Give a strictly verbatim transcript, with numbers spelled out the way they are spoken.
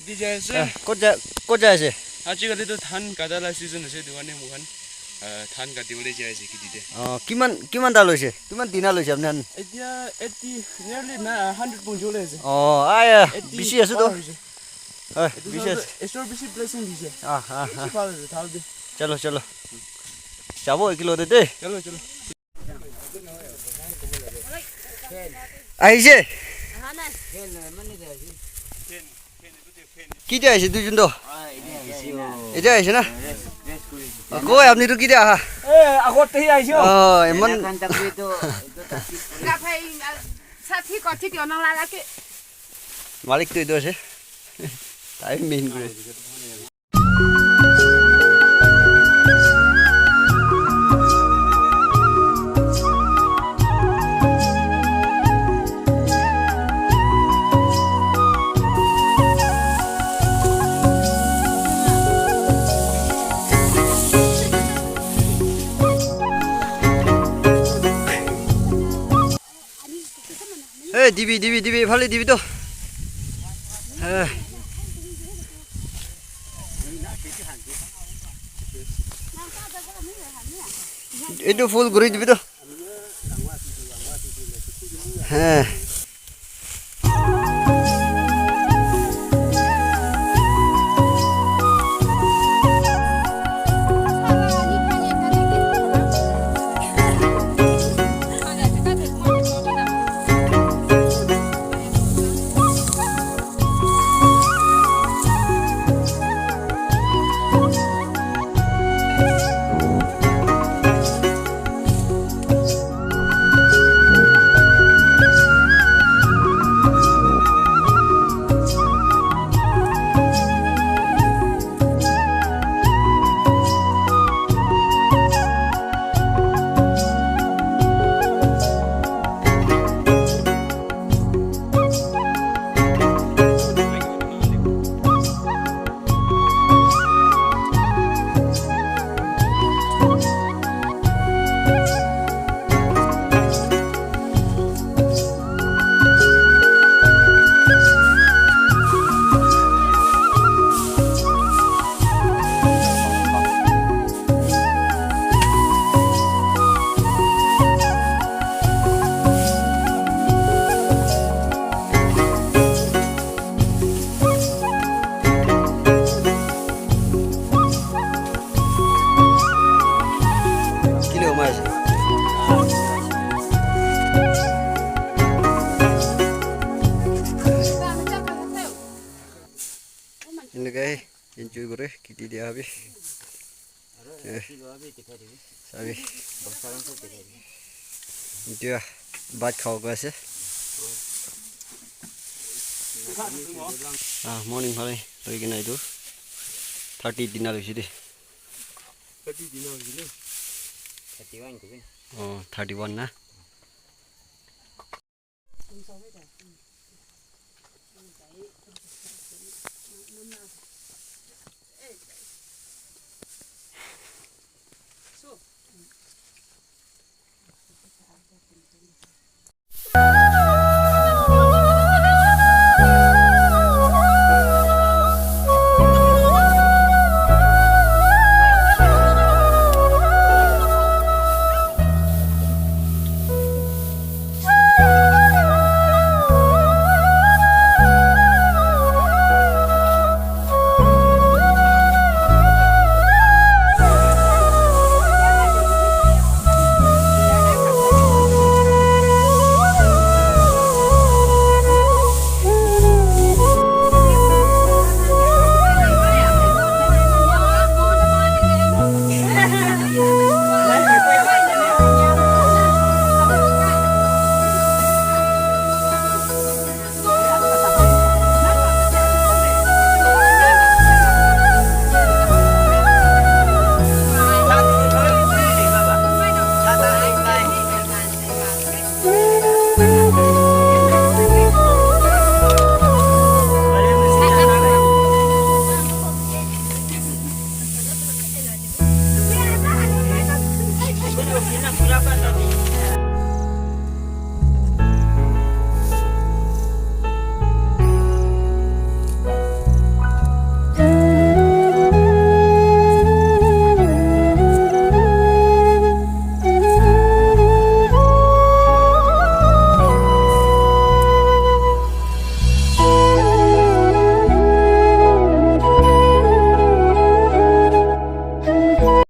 Di jai ase. Eh, kot ja, kot jai ase? Ajikali tu dhan kata la season ase, etu karne moikhan, ah, dhan kati bole jai ase kheti te. Oh, kiman, kiman ta loise? Kiman tina loise apni khan? Etia eighty, nearly na hundred punch bole ase. Oh, aya, eighty bisi ase to. Par hoise. Oi, etu bisi ase. Isor bisi blessing dise. Ah, ah, ah. Bisi bhal ase, thal de. Chalo, chalo. Jabo ekilo de de. Chalo, chalo. Ahise? Aha nai. Ketia ahise duijon to? Etia ahise na? Oh, koi apni to ketia aha? Eh, agote hi ahise. Oh, iman. Sathi kothi kyo nang lalake. Malik to etu ase. Tai main kore. Hey, dibi, dibi, dibi, ephale dibi to. Hey. Etu full kuri dibi to. Hey. Kile umai ase. Eneka he enjoy kore kheti dia bi. Sabi. Etia bhat khabo goi ase. Ah, morning phale loi kena etu thirty dinner hoise de. Thirty dinner hoise de. Thirty one kobi. Oh, thirty one na.